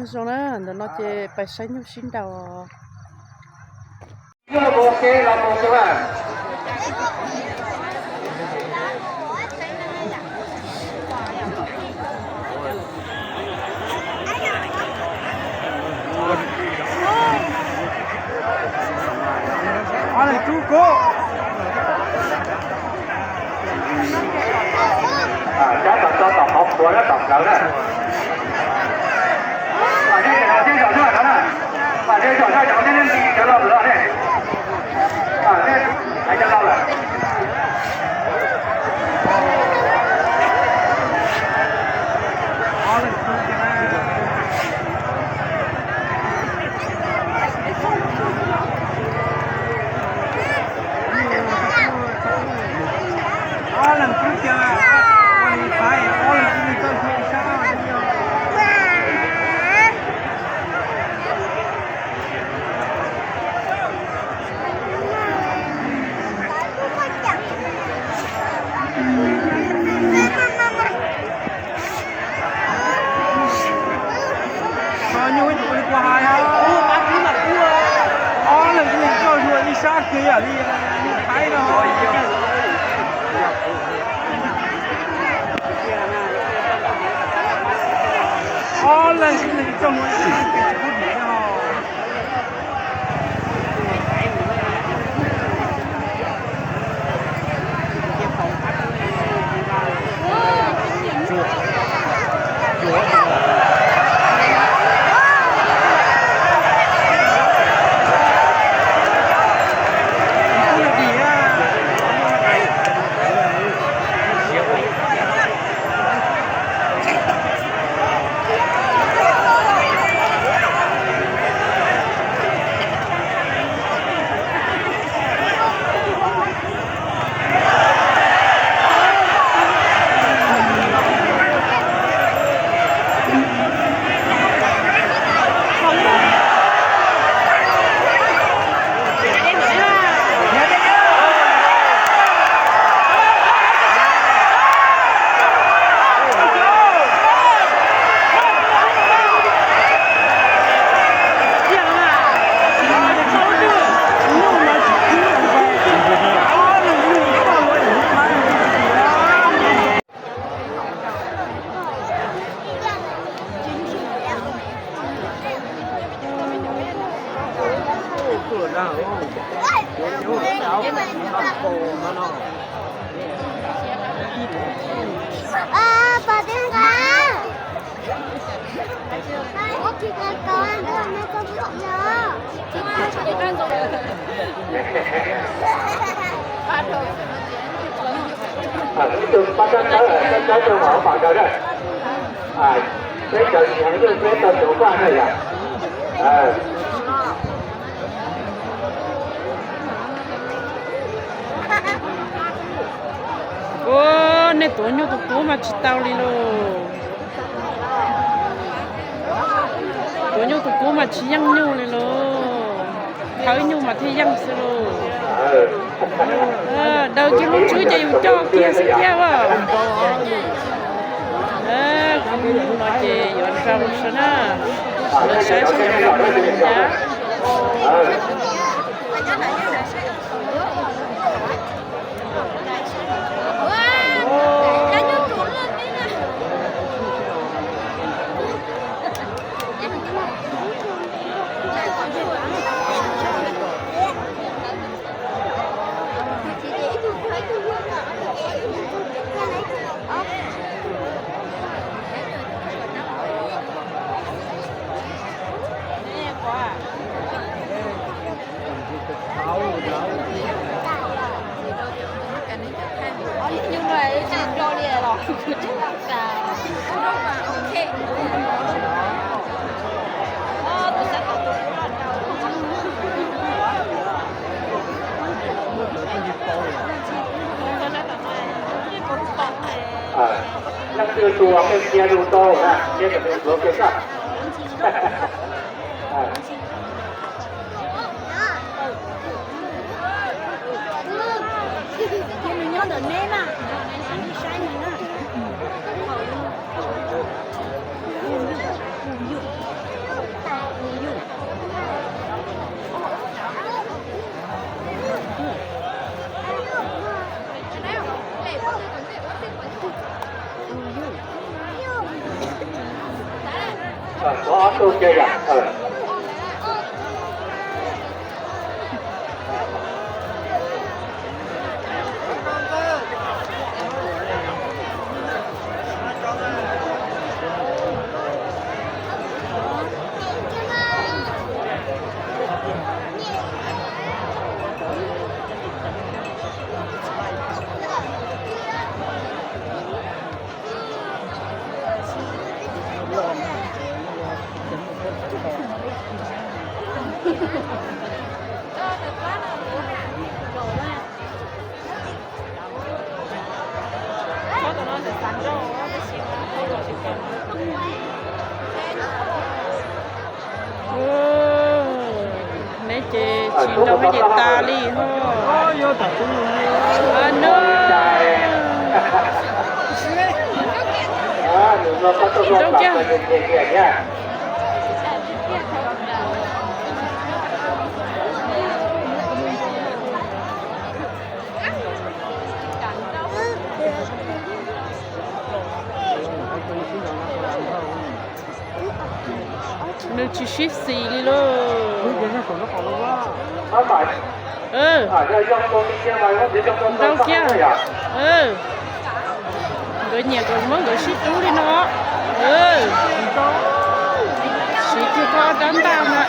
Zoo na, ntawm no ces pais saib nyuj sib nraus. Cab tom tso tom qhov qhuav na, tom plawv na. Mas nej zom zoj no na, mas nej zom zoj cov nej leej txiv cov laus lawm ne. Mas nej hais cov laus lawm. Ob leeg twb tias ua li Thaib, ob leeg twb txawj hlub ib sab. Tso nyuj ib tug li kuv hais, ob leeg twb txawj hlub ib sab kiag ib yam li nyuj Thaib no. Ob leeg twb txawj hlub ib sab kiag tsis pub diam no. Ib tug pab sab tawb, sab tawb rau hauv pas ntawd na. Peb cov tsis heev yeej peb tau tuav faj na yom. Ua, nej tuav nyuj tus tub mas tsis tau li lauj. Tuav nyuj tus tub mas tsis yeej nyuj li lauj. Khawb nyuj mas thiaj yeej xwb lauj. Daws kiag lub tswb ces yus coj kiag xwb thiab as. Kuv mus no ces yuav zoo saib seb yuav zoo li cas. Leej twg tua peb cia lus tau na, cia kom nws hluav kiag sab. Cia nws nyob ntawm neb na, saib nws na. Neb ces tsis nrau hais tias tas li ho. No, tsis nrau kiag. Nws tsis sib xis li lauj. Nrau kiag. Nkawd nyiam kom muab nkawd sib tub li no. Siv kiag koj ob rab ntaj na.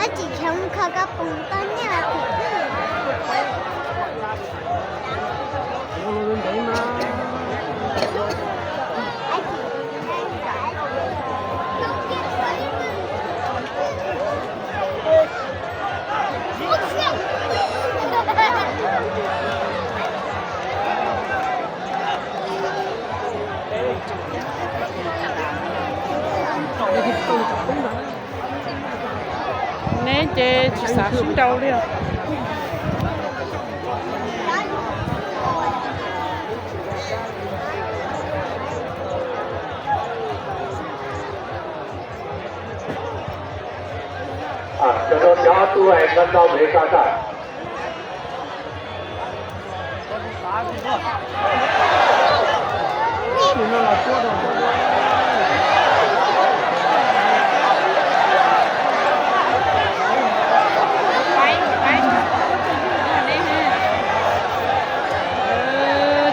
Tab sis kheev kho koj pum toj nyiaj tim twg? Neb ces tsis xav sib nrau li os.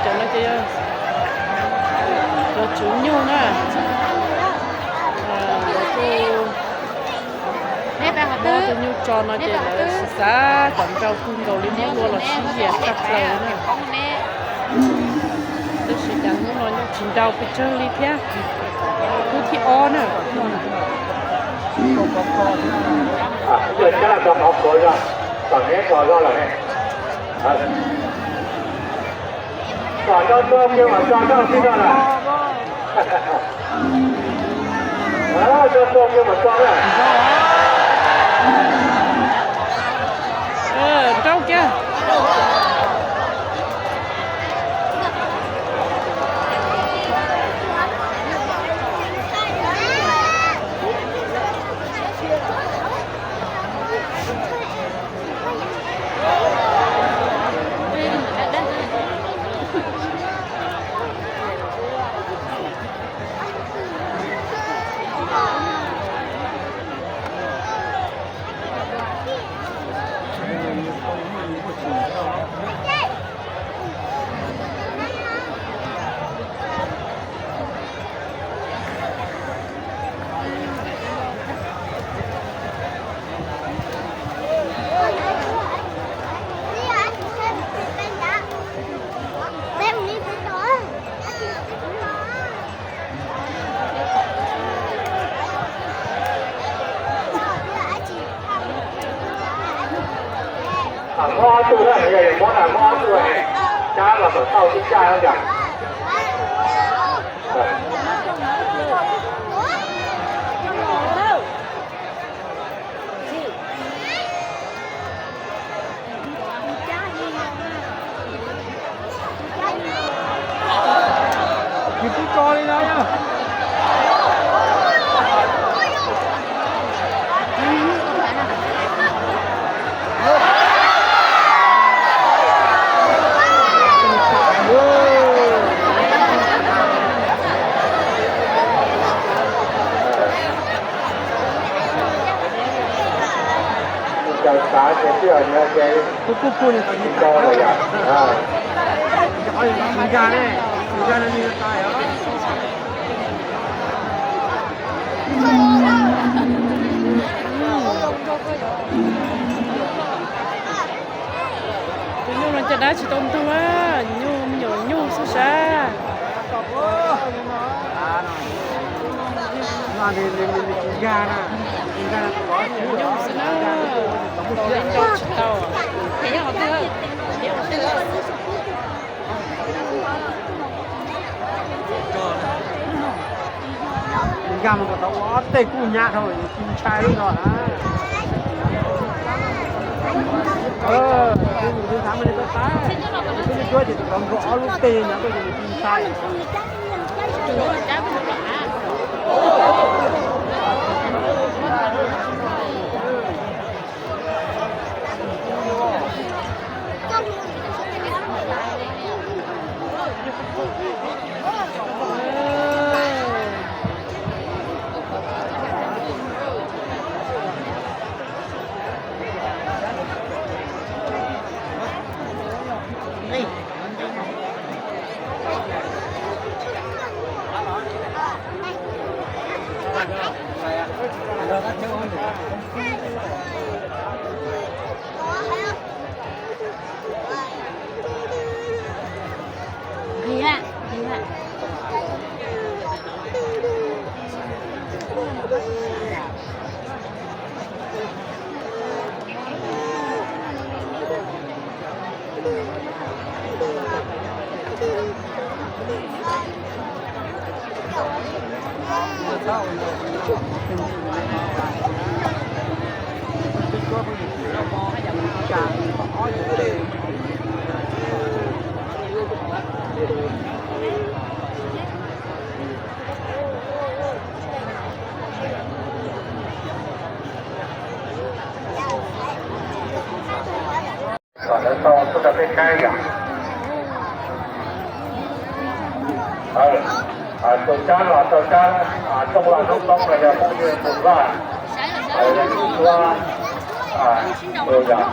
Cov no ces cov tswv nyuj na. Lawv kuj muab tus nyuj tso no ces lawv xav kom nrau kawg nkaus li, muab ua los sib zias tshaj plaws na. Tab sis cas hnub no nyuj tsis nrau pes tsawg li thiab. Hnub thib ob na. Nrau kiag. Muab ob tug na, yog yuav muab na muab ob tug, cab los kom tau tib caj no yom. Tsis pub tso li no yog. Xav ces twb yog nws ces, tus kuj kuj nws tau nws tau lawm yom. Nkag ne, nkag no nws tau. Tus nyuj no caj dab tsis tau ntug, nyuj me nyuam nyuj xwb sab. Nyuj xwb na, tau li ntau tsis tau. Nkag mus kom tau ua ob teg kuj nyab dhau, tsis ntshai lub no na. Twb mus twb thav mas li tau tas, twb li cuab ces tau nkaus ob lub teg nyab tuaj ces nws tsis ntshai. Kom lawv tau tuaj rau peb saib yom. Tus cab los tau cab, rooj loj hnub poob los yog phooj ywg tus vaj, yog tus suab, tus yom,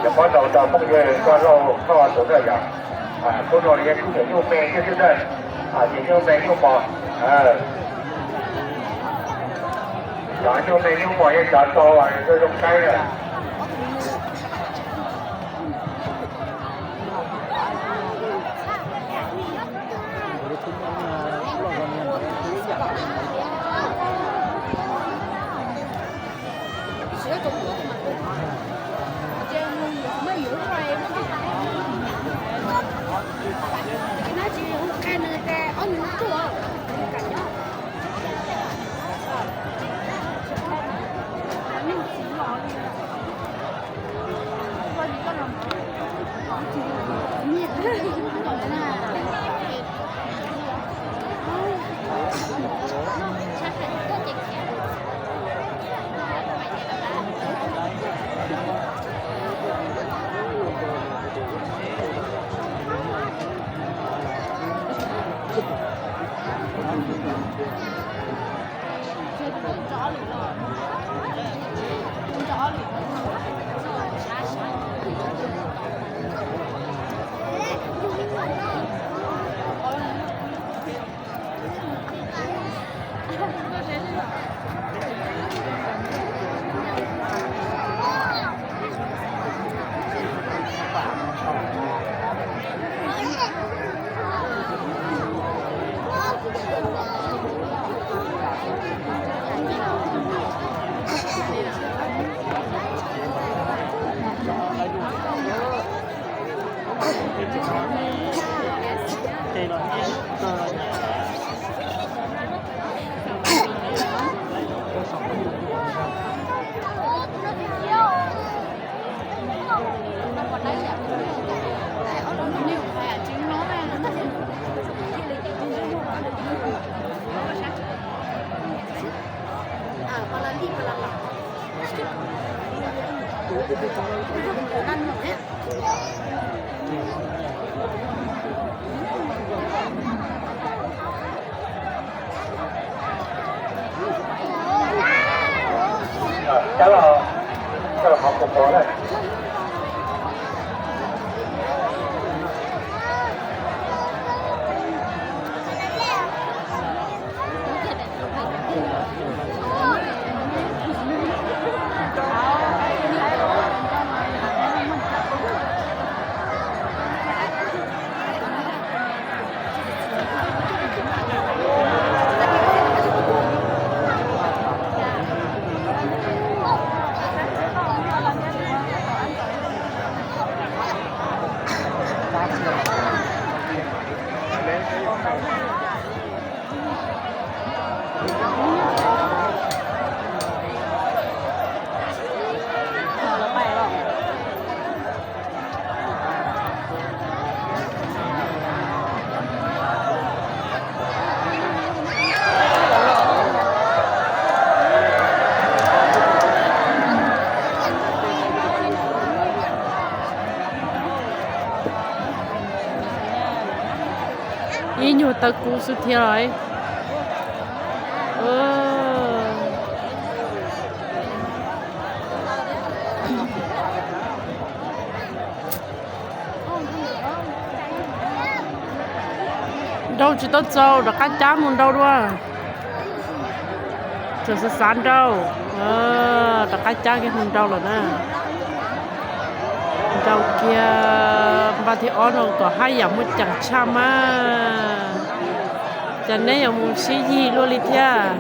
yog muab rau rau phooj ywg vaj lauj koj tus na yom. Hnub no yog ib yam nyuj me thiab xwb na, ces nyuj me nyuj mos, cov nyuj me nyuj mos yog cov tau zoo saib na. Ib nyuag tawv kub xwb thiab los. Nrau tsis tau txaus, rov qab cab mus nrau dua. Tseem xav xav nrau, rov qab cab kiag mus nrau lawm na. Nrau kiag npaj thib ob no kom haj yam muaj ceem tshaj mas. Cas neb yuav mus sib yig luaj li thiab?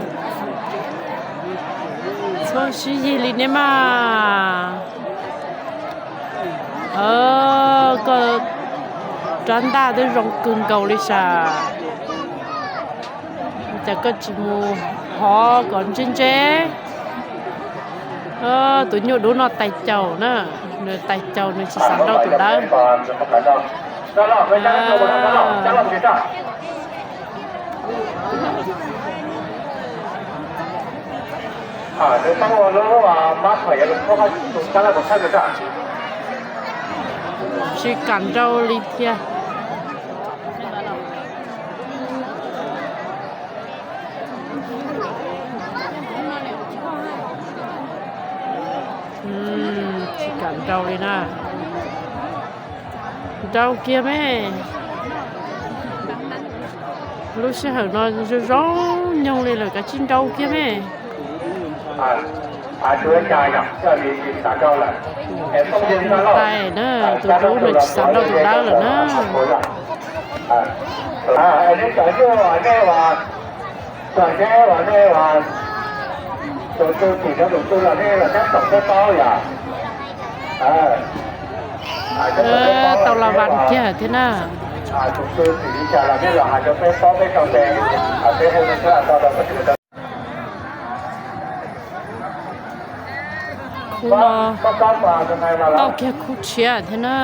Txhob sib yig li neb mas. Koj rab ntaj twb zoo kawg nkaus li sas. Cas koj tsis mus hov kom ntse ntse? Tus nyuag dub no tais caus na, nws tais caus nws tsis xav nrau tus dawb. Tsis kam nrau li thiab. Tsis kam nrau li na. Nrau kiag me. Lub sij hawm no zoo zoo nyoog li lawm, kav tsij nrau kiag me. Tais na, tus dub nws tsis xav nrau tus dawb lawm na. Tau los vas kiag thiab na. Khub no tau kiag khub tshiab thiab na.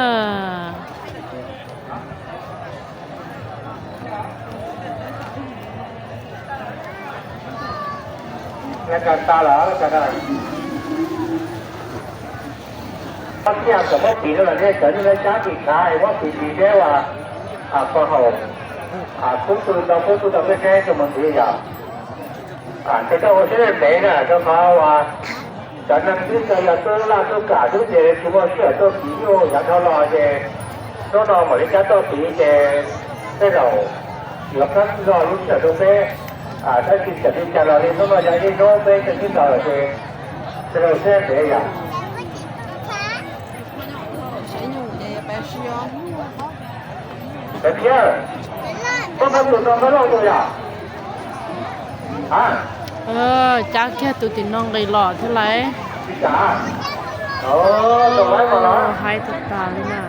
Ob txhiaj kom muab piv rau los nej cov neeg lawv cab tim khav es muab piv piv seb uas pog haum kub tug tau kub tug tau peb saib rau mus ntxiv yom. Ces tau ua siab ntev na rau qhov uas cov neeg twb yog tub laj tub kam tub ces tsis muaj sij hawm tuaj piv nyuj yav dhau los ces hnub no mam li cab tuaj piv ces tej zaum yuav qab zog lub sij hawm rau peb. Tab sis txawm li cas los li hnub no yog ib hnub peb tseem sib ntaus lawm ces tej zaum siab ntev yom. Cab kiag tus tim no nqis los thiab lauj. Haib tag tas li na.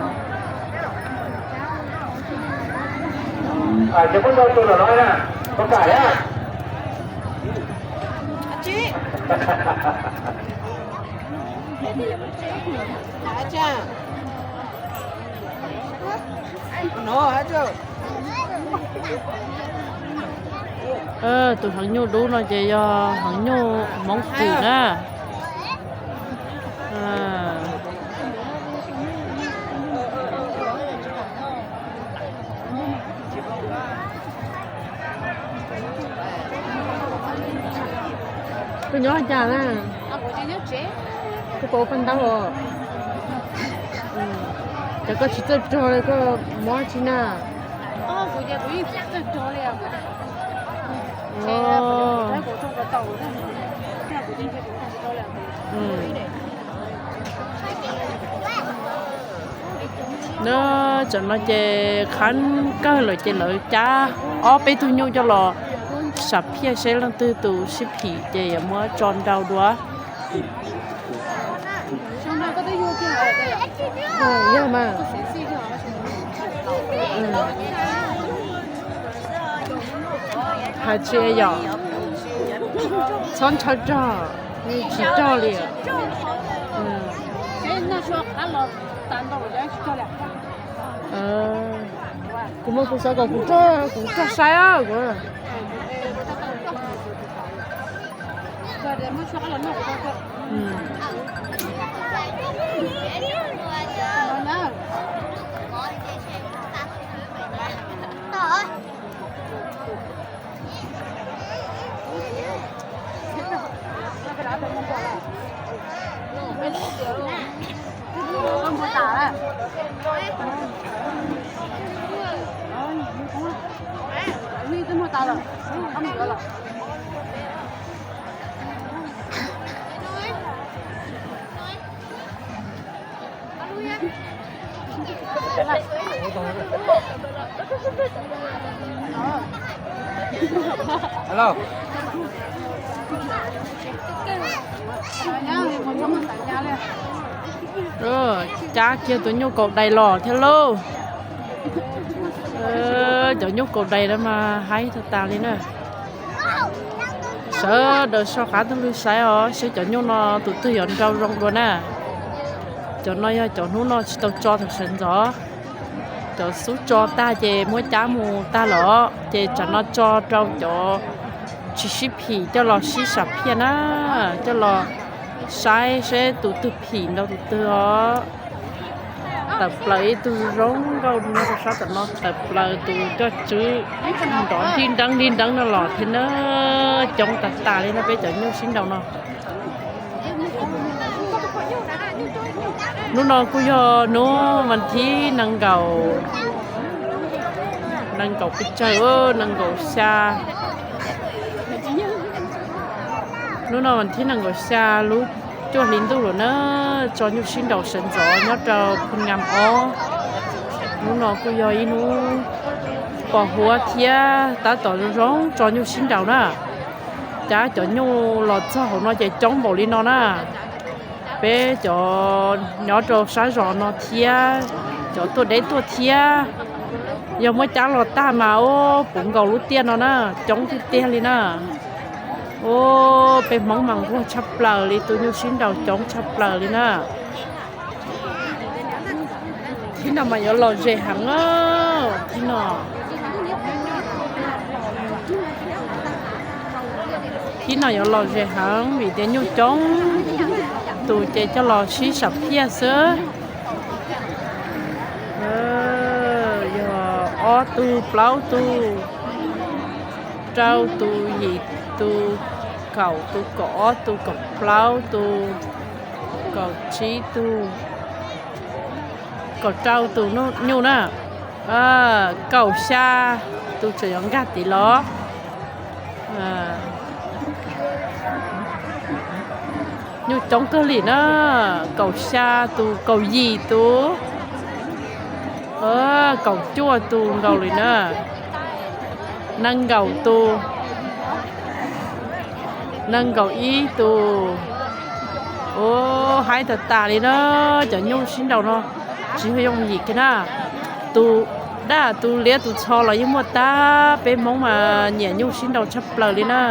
Tus heev nyuj dub no ces yog heev nyuj Hmoob Kwm na. Koj nyob cas na? Koj pom ua paj ntaub os. Ces koj tsis txawj rog li koj mob tsi na? Tam no ces qhab kawg lawm ces lawv cab ob peb tug nyuj coj los sam phiaj seb leej twg tus sib phim ces yuav muab tso nrau dua. Yog mas. Hais tsis yom, txhob ntshaw rog, tsis rog li. Kuv muab kuv xav kom kuv rog, kuv rog saib os kuv. Cab kiag tus nyuj kaus dais los thiab lauj. Cov nyuj kaus dais no mas haib tag tas li na. Sawv daws soj qab taug lw saib os, seb cov nyuj no tus twg yuav nrau zoo dua na. Cov no yog cov hnub no tsis tau tso thaum sawv ntxov. Cov xub tso tag ces muab cab mus tag lawm, ces tsam no tso rau cov tsis sib phim coj los sib sam phiaj na, coj los saib seb tus twg phim nrau tus twg os. Tawm plaws ib tug zoo nkauj nyob rau sab tom no, tawm plaws tus coj tswv nrov nrig nreeb nrig nreeb no los thiab na. Coob tag tas li no peb cov nyuj sib nraus no. Hnub no kuj yog hnub vas thib nees nkaum, nees nkaum pes tsawg, nees nkaum xya. Hnub no vas thib nees nkaum xya lub cuaj hli ntuj lawm na, tso nyuj sib nraus sawv ntxov nyob rau Phu Ngam ob. Hnub no kuj yog ib hnub pos huab thiab tab tom zoo zoo tso nyuj sib nraus na. Cab cov nyuj los txog hauv no ces coob npaum li no na. Peb cov nyob rau sab zos no thiab, cov tuaj deb tuaj thiab, yog muab cab los tag mas ub puv nkaus lub tiaj no na, coob tiag tiag li na. Ub, peb Hmoob mas nquag tshaj plaws li, tus nyuj sib nraus coob tshaj plaws li na. Thib no mas yuav lom zem heev, thib no. Thib no yuav lom zem heev vim tias nyuj coob, tus ces coj los sib sam phiaj xwb. Yog ob tug, plaub tug, rau tus, yim tus, kaum tus, kaum ob tus, kaum plaub tus, kaum tsib tus, kaum rau tus nyuj na. Kaum xya tus tseem yuav nkag tid los. Nyuj coob kawg li na, kaum xya tus, kaum yim tus, kaum cuaj tus nkaus li na, nees nkaum tus, nees nkaum ib tus. Ub, haib tag tas li na, cov nyuj sib nraus no tsis yog yooj yim kiag na. Tus daj tus liab tus txho los yeej muaj tag, peb Hmoob mas nyiam nyuj sib nraus tshaj plaws li na.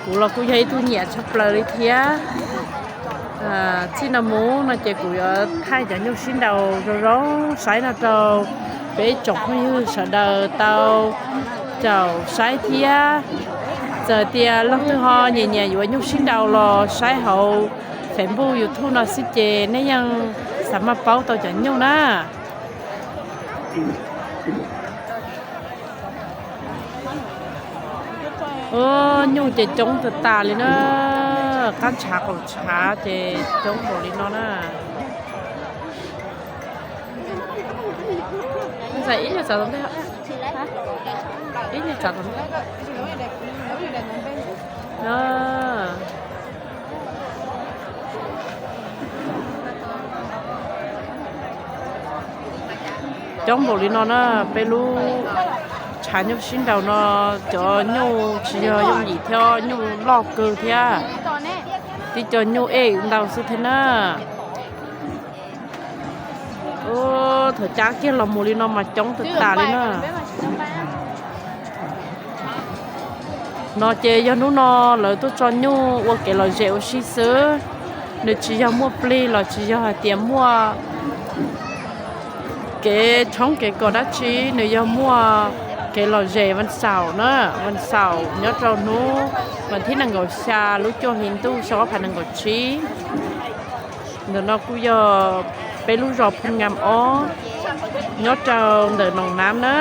Kuv los kuj yog ib tug nyiam tshaj plaws li thiab. Txij no mus no ces kuv yuav thaij cov nyuj sib nraus zoo zoo saib no rau peb tsoom phooj ywg sawv daws tau Caum saib thiab, txawm tias leej twg ho nyiam nyiam yuav nyuj sib nraus los saib hauv Facebook, YouTube no xwb ces nej yeej xav maj paub tau cov nyuj na. Nyuj ces coob tag tas li na, qab ntshav qaum ntshav ces coob npaum li no na. Ib nyuag txav tom ntej, ib nyuag txav tom ntej. Coob npaum li no na, peb lub tshav nyuj sib nraus no, cov nyuj tsis yog yooj yim thiab, nyuj loj kawg thiab, tib co nyuj ej ntau xwb thiab na. Thaum cab kiag los mus li no mas coob tag tas li na. No ces yog hnub no lawv tuaj tso nyuj ua kev lom zem ua si xwb. Nws tsis yog muaj plig los tsis yog hais tias muaj kev tshoob kev kos dab tsi, nws yog muaj kev lom zem vas xaum na, vas xaum nyob rau hnub vas thib nees nkaum xya lub cuaj hli ntuj xyoo ob phav nees nkaum tsib. Ntawm no kuj yog peb lub zos Phu Ngam Ob nyob rau ntawm Noom Nab na.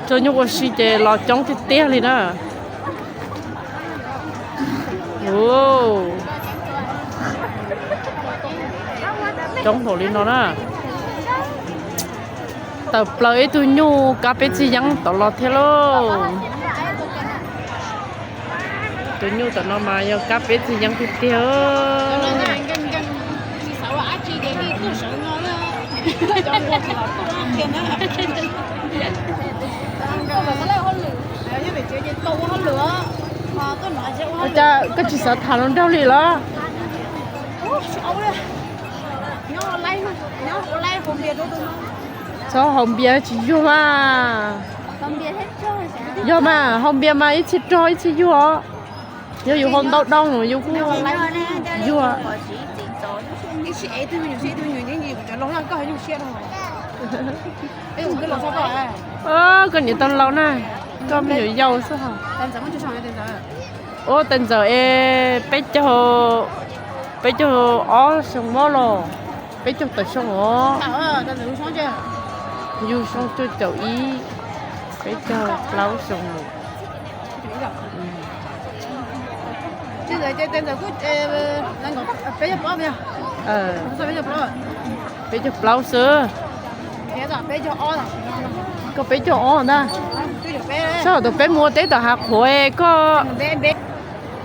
Tso nyuj ua si ces los coob tiag tiag li na. Coob npaum li no na. Tawm plaws ib tug nyuj kab peb txig yeeb tom los thiab lauj. Tus nyuj tom no mas yog kab peb txig yeeb tiag tiag. Ua cas koj tsis xav tham hluas nraug li los? Txhob haus npias tsis yug mas. Yog mas, haus npias mas ib txhia rog ib txhia yug os. Yog yus haus ntau doo yus kuj yug. Koj niam tau laus na, koj me nyuam yaus xwb os. Ua tais ntxawm es peb caug, peb caug ob xyoo mob los, peb caug tawm xyoo os. Yug xyoo cuaj caum ib, peb caug plaub xyoo lawm. Peb caug plaub xwb. Koj peb caug ob ntag. Sab tom peb mus ua teb tom hav qhuav koj.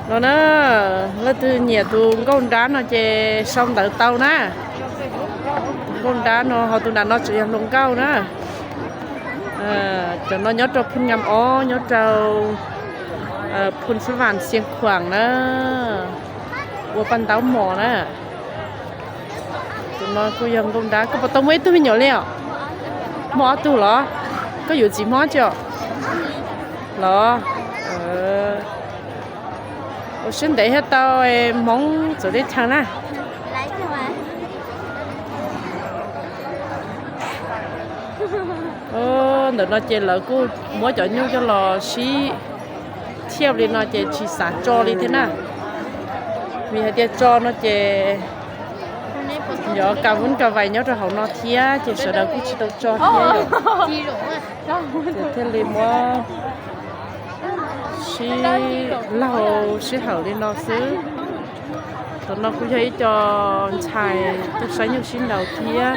No na, leej twg nyiam tus nkauj nrab no ces sau ntawv tau na. Nkauj nrab no ho tus nram no tseem yog hluas nkauj na. Cov no nyob rau Phu Ngam Ob nyob rau Phu Xab Vam Xiav Khuam na. Ua paj ntaub mos na. Tus no kuj yog nkauj nrab. Koj puas tau muaj ib tug me nyuam li os? Muaj ob tug los? Koj yuav txiv Hmoob tsi os? Los? Ua siab ntev thiab tau Hmoob txawv teb chaws na. Ntawm no ces lawv kuj muab cov nyuj coj los sib thiaj li no ces tsis xav tso li thiab na. Vim hais tias tso no ces yov ka vub ka vais nyob rau hauv no thiab ces sawv daws kuj tsis tau tso thiab. Ces thiaj li muab sib laug sib hawm li no xwb. Tam no kuj yog ib co ntxhais tuaj saib nyuj sib nraus thiab.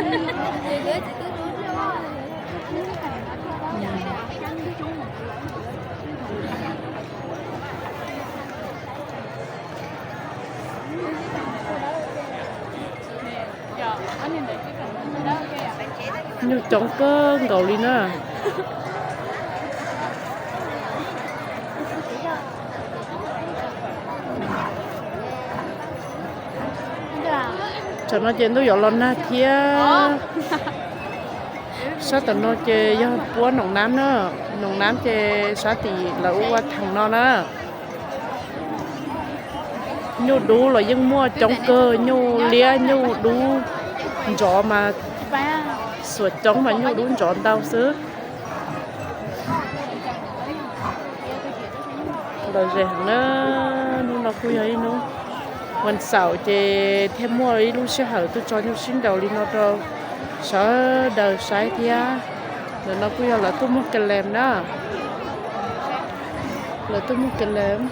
Nyuj coob kawg nkaus li na. Tam no ces ntuj yuav los nag thiab. Sab tam no ces yog puab Noom Nab na, Noom Nab ces sab tim lawv ua theem no na. Nyuj dub los yeej muaj coob kawg, nyuj liab nyuj dub nrov mas, xuas coob mas nyuj dub nrov ntau xwb. Lom zem heev na, hnub no kuj yog ib hnub vas xaum ces thiaj muaj ib lub sij hawm tuaj tso nyuj sib nraus li no rau sawv daws saib thiab. Ntawm no kuj yog lawv tuaj muag ka lees na. Lawv tuaj muag ka lees.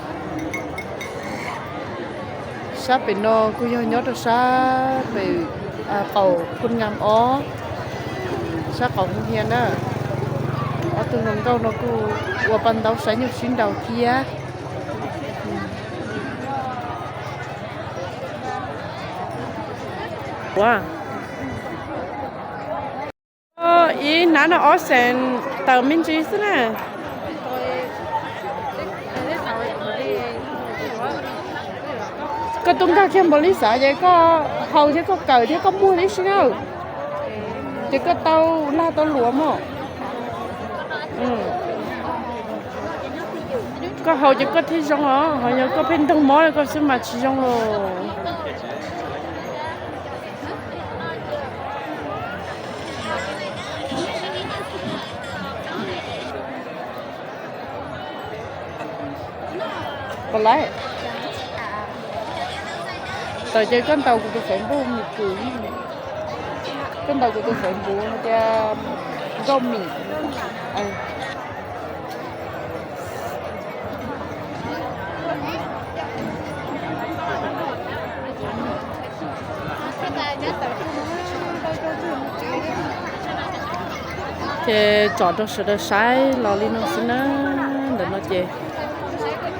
Sab pem no kuj yog nyob rau sab pem qaum Phun Ngam ob, sab qaum Hoo Hia na. Ob tug hluas nkauj no kuj ua paj ntaub saib nyuj sib nraus thiab. Ua ib hnab no ob xees tawm me ntsis xwb na. Koj tuaj nkag kiag npaum li xav ces koj haus thiab koj kawm thiab koj muag tib si na. Ces koj tau lag tau luam mog. Koj haus ces koj thiaj zoo os, ho yog koj pheej ntoog mob li koj xwb mas tsis zoo los. Koj lawm, tawm ces koj ntaus kuv tus Facebook mus kwm. Koj ntaus kuv tus Facebook hais tias Nkauj Mim. Ces tsom rau sawv daws saib los li no xwb na. Ntawm no ces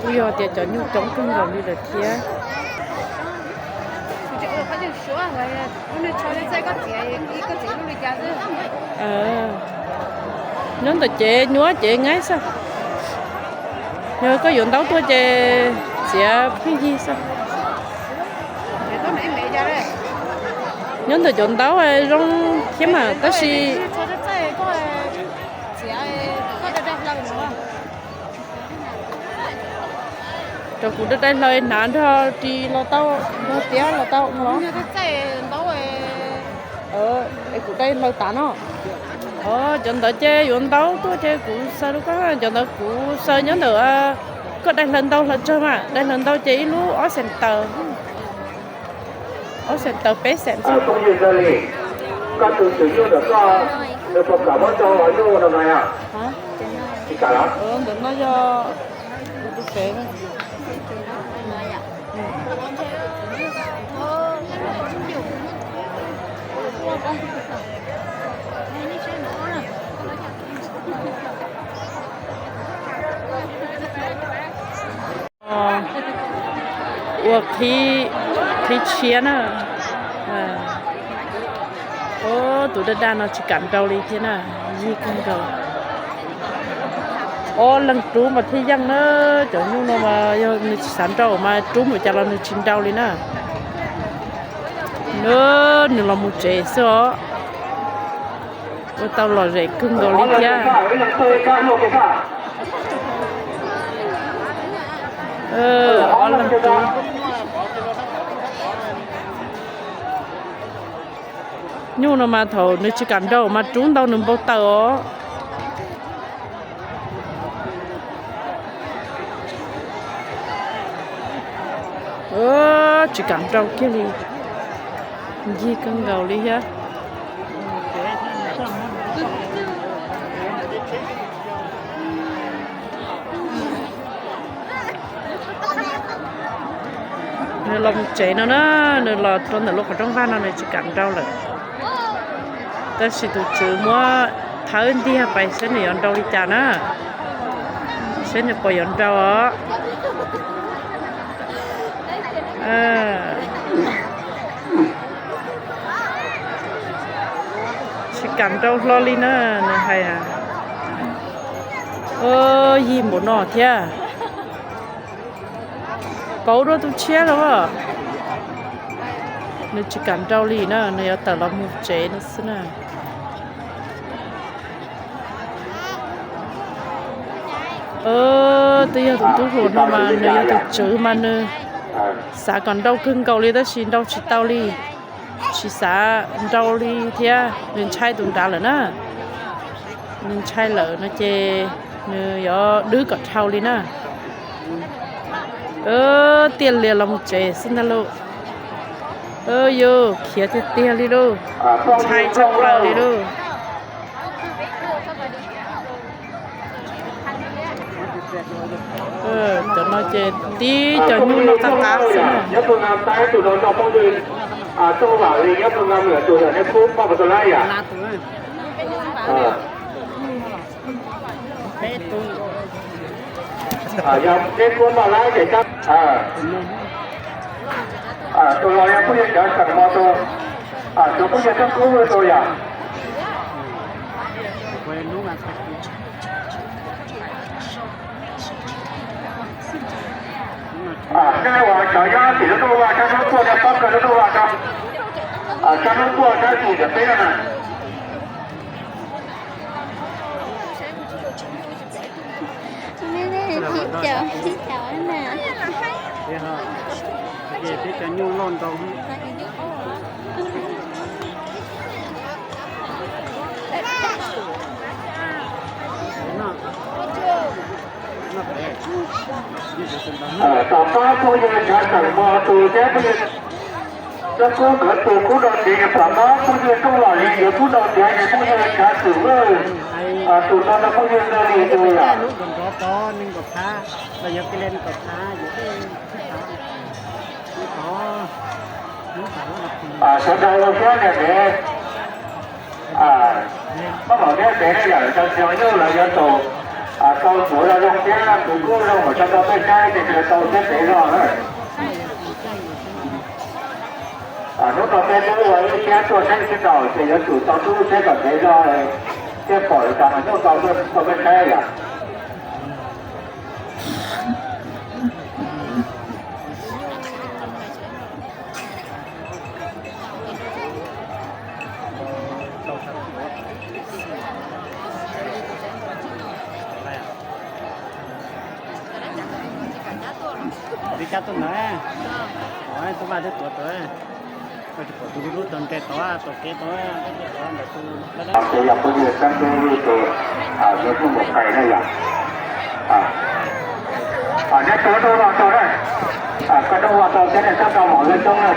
kuj yog tias cov nyuj coob kawg nkaus li lawm thiab. Nyob ntawm cev nyuaj cev nyaib xwb. Yog koj yuav ntaub tuaj ces txiav pheej yig xwb. Nyob ntawm cov ntaub zoo thiab mas tab sis cov kuv dai dai hlaws hnav nrog ris los tau, nrog tiab los tau no. Es kuv dai hlaws tas no. Cov ntawd ces yuav ntaub tuaj ces kuv xaws rau koj, cov ntawd kuv xaws nyob ntawm koj dai hlaws ntau hlaws tsawg mas, dai hlaws ntau ces ib lub ob xees tawm. Ob xees tawm peb xees xwb. Koj tus tswv yug ntawm koj, nws puas kam muab tso los yug no no? Tsis kam los? Ntawm no yog kuv tus fev. Ua qhib, qhib tshiab na. Tus daj daj no tsis kam nrau li thiab na, yig kawg nkaus. Ob leeg rub mas thiaj yeej na, cov nyuj no mas yog nws tsis xav nrau mas rub npaum cas los nws tsis nrau li na. Nws los mus tsev xwb os. Ua tau lom zem kawg nkaus li thiab. Ob leeg rub. Nyuj no mas thaum nws tsis kam nrau mas rub ntau nws npau taws os. Tsis kam nrau kiag li, ncig kawg nkaus li thiab. Los mus tsev no na, nws los rau ntawm lub qhov rooj vag no nws tsis kam nrau lawm. Tab sis tus tswv muab thawb ntiag pais saib nws yuav nrau li cas na, saib nws puas yuav nrau os. Tsis kam nrau hlo li na, nws hais. Yig npaum no thiab. Pauv dua tus tshiab los. Nws tsis kam nrau li na, nws yuav tawm los mus tsev no xwb na. Twb yog tus tub hluas no mas nws yog tus tswv mas nws xav kom nrau kawg nkaus li tab sis nrau tsis tau li. Tsis xav nrau li thiab, nws ntshai tus nrad lawm na. Nws ntshai lawm no ces nws yuav dhwb kom dhau li na. Tiaj lias los mus tsev xwb ntag lauj. Yus khiav tiag tiag li lauj. Ntshai tshaj plaws li lauj. Cov no ces tib cov nyuj noj qab qab xwb na. Tus los yog kuj yog cov seem mo tus, tus kuj yog tub kub tus yom. Nej uas cov nyob tim lub ntuj vaj sab hnub tuaj, nej pab kawg lub ntuj vaj sab, sab hnub tuaj sab tim ntawm peb na. Peb cov nyuj loj ntau. Tom qab phooj ywg nrhav tawm mo tus thiab phooj ywg, cov kub nkawd tus kub do kev, tom qab phooj ywg rooj los li yuav kub do kev ces phooj ywg nrhav tawm, tus no no phooj ywg nrog li tus yom. Sawv daws los thiab niam tsev, koj mam thiab tsev ne yom, cov tsis nyuj lawv yuav tus tau tsuav zoo thiab tus kub zoo kom tso rau peb saib ces nws tau thiab tsev zog na. Hnub no peb twb ua ib siab tuaj saib sib nraus ces yuav tsum tau tub thiab kom tsev zog thiaj pom li cas mas nyuj tau tuaj peb saib yom. Li cab tuaj ntawd, tub vaj twb tuav tau, koj tsis pom tus lub tau nres tod tau kev tod, ntawm tus ces yog phooj ywg sab ntuj li tus, yuav tuaj mus qais na yom. Neb tus dub los tau na, koj dub los tau thiab nej txhob tau mom lawv coob na.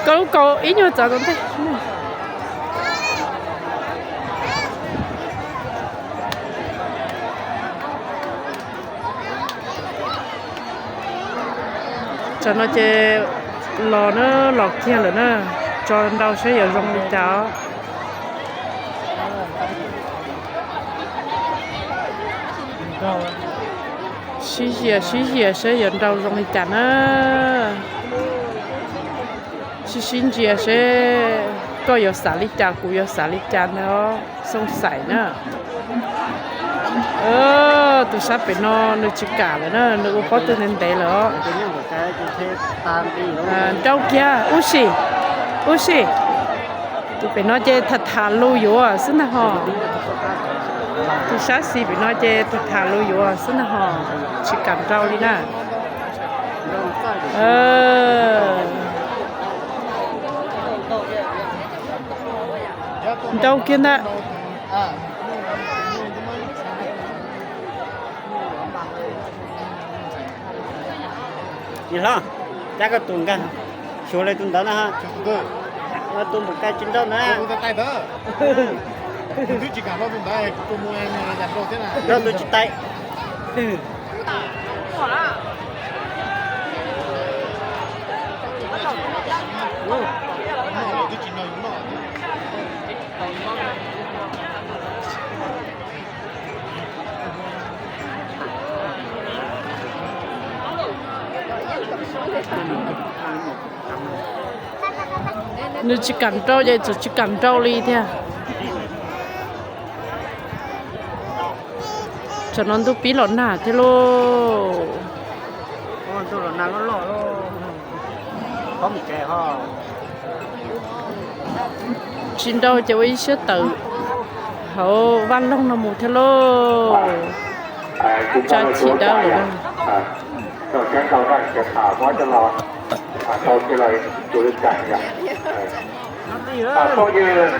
Koj lub kaus ib nyuag txawv tom ntej. Tsam no ces los na, los kiag lawm na, tso nrau saib yuav zoo li cas os. Sib zias sib zias seb yuav nrau zoo li cas na. Sib sib ntsia seb koj yuav xav li cas kuv yuav xav li cas ntag os, xoo xais na. Tus sab pem no nws tsis kam lawm na, nws ua pob tw ntev ntev lawm os. Nrau kiag ub si, ub si. Tus pem no ces tham tham lus yuav xwb ntag hos. Tus sab xis pem no ces tham tham lus yuav xwb ntag hos, tsis kam nrau li na. Nrau kiag ntag. Niam hlob, cab koj tus nkag, xyuas li tus ntawd na, tus npum kai tsis nrau na. Twb tsis kam noj tus ntawd, tus mus yam nrau thiab na. Nrau tus tsis tau. Nws tsis kam nrau ces txawm tsis kam nrau li thiab. Tsam no ntuj pib los nag thiab lauj. Tsis nrau ces ua ib siab tawm hauv vaj loog no mus thiab lauj. Tsa chim dawb lawm. Phooj ywg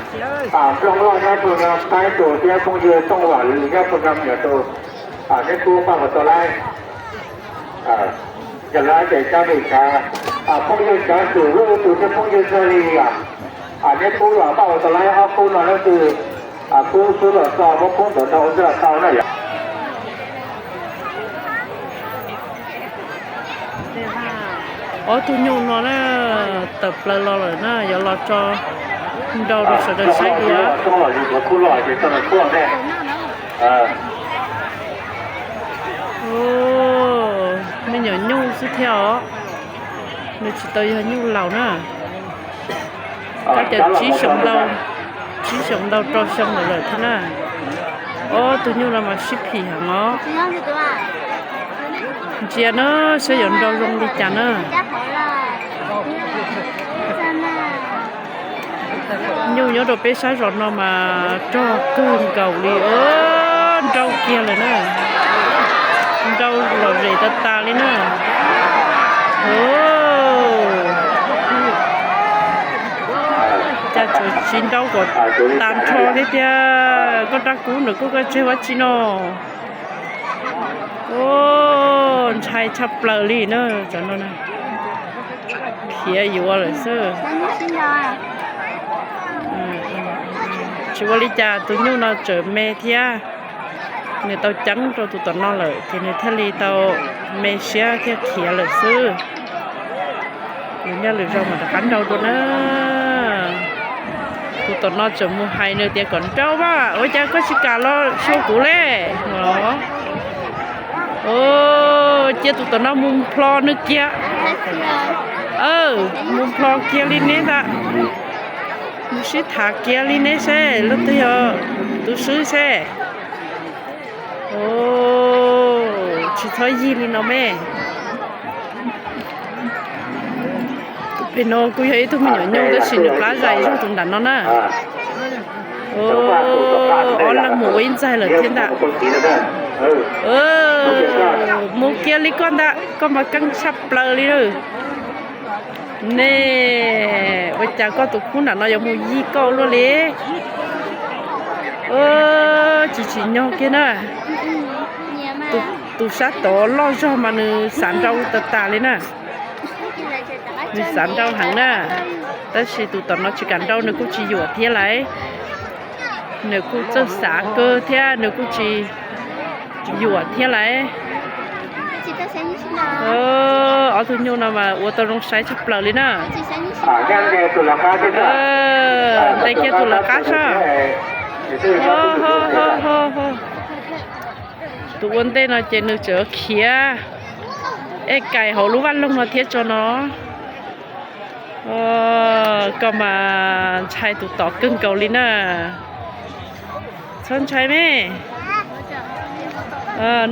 Nplooj Loj nyob puag nram Thaib tus thiab phooj ywg Tooj Vam Lwm nyob puag nram Nyias tus, neb pub paj mus tau lawm. Yog lawv ces cov vim cov phooj ywg cov xum lub tus thiab phooj ywg Ntxawg Lis, neb pub los paj mus tau lawm ob pub no lawm xwb, pub xub los txog muab pub ntawd no ua ntej los tau na yom. Ob tug nyuj no na, tawm plaws los lawm na, yuav los tso nrau rau sawv daws saib dua. Me nyuam nyuj xwb thiab os, nws tsis tau yog nyuj laus na. Kab ces tsib xyoo ntau, tsib xyoo ntau rau xyoo lawm lawm thiab na. Ob tug nyuj no mas sib phim heev os. Ntsia na, saib yuav nrau zoo li cas na. Nyuj nyob rau peb sab zos no mas rog kawg nkaus li, nrau kiag lawm na. Nrau lom zem tas tas li na. Cas tseem tsis nrau kom tas nrho thiab tiag. Koj rab kub ntawm koj, koj tseg ua tsi no? Ntshai tshaj plaws li na, cov no na. Khiav yuav lawm xwb. Tsis ua li cas, tus nyuj no tseem me thiab. Nws tau ceeb rau tus tom no lawm ces nws thiaj li tau me siab thiaj khiav lawm xwb. Lwm niaj lwm zaus mam rov qab nrau dua na. Tus tom no tseem mus hais nws tias kom nrau mas, ua cas koj tsis kam los xyuas kuv li? Cia tus tom no mus nplho nws kiag. Mus nplho kiag li neb ntag. Mus sib tham kiag li neb seb leej twg yog tus swb seb. Tsis txhob yig li no me. Tus pem no kuj yog ib tug me nyuam nyuj tab sis nws plab zais zog tus nram no na. Ob leeg mus ua ib ntxaig lawm thiab ntag. Mus kiag li koj ntag, koj mas keej tshaj plaws li lawm. Nej, ua cas koj tus khub nram no yuav mus yig koj luaj li? Tsis tsim nyog kiag na. Tus sab tod loj zog mas nws xav nrau tas tas li na. Nws xav nrau heev na, tab sis tus tom no tsis kam nrau, nws kuj tsis yuam thiab lauj. Nws kuj txawj xav kawg thiab nws kuj tsis yuam thiab lauj. Ob tug nyuj no mas ua tau zoo saib tshaj plaws li na. Ntes kiag tus lawv qab sab. Tus ua ntej no ces nws tseem khiav ej kais hauv lub vaj loog no thiab tso no. Koj mas ntshai tus tod kawg nkaus li na. Txhob ntshai me.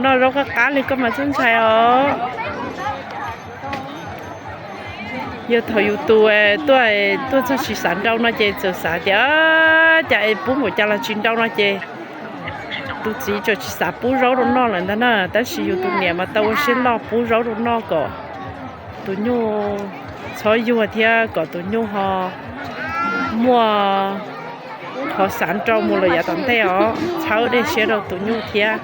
Noj zaub qab qab li koj mas txhob ntshai os. Yog thaum yus tus tuaj, tuaj txog tsis xav nrau no ces txawm xav tias cas es pub npaum cas los tsis nrau no ces tus txiv tseem tsis xav pub zaub rau noj lawm ntag na. Tab sis yus tus niam mas tau ua siab loj pub zaub rau noj kom tus nyuj txhob yuag thiab kom tus nyuj ho muaj qhov xav nrau mus lawm yav tom ntej os, txhawb dej siab rau tus nyuj thiab.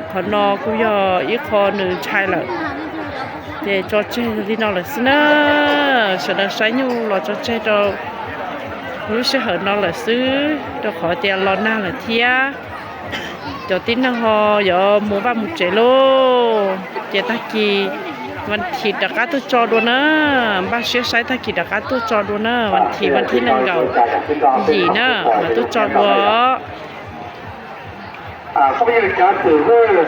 Qhov no kuj yog ib qho nws ntshai lawm, ces tso tseg li no lawm xwb na. Sawv daws saib nyuj los tso tseg rau Lub sij hawm no lawm xwb rau qhov tias los nag lawm thiab. Cov tib neeg ho yuav mus vaj mus tsev lauj. Ces tag kis Vas Thiv rov qab tuaj tso dua na. Npaj siab saib tag kis rov qab tuaj tso dua na. Vas Thiv vas thib nees nkaum yim na, mas tuaj tso dua. Cov phooj ywg cov txwm lwj,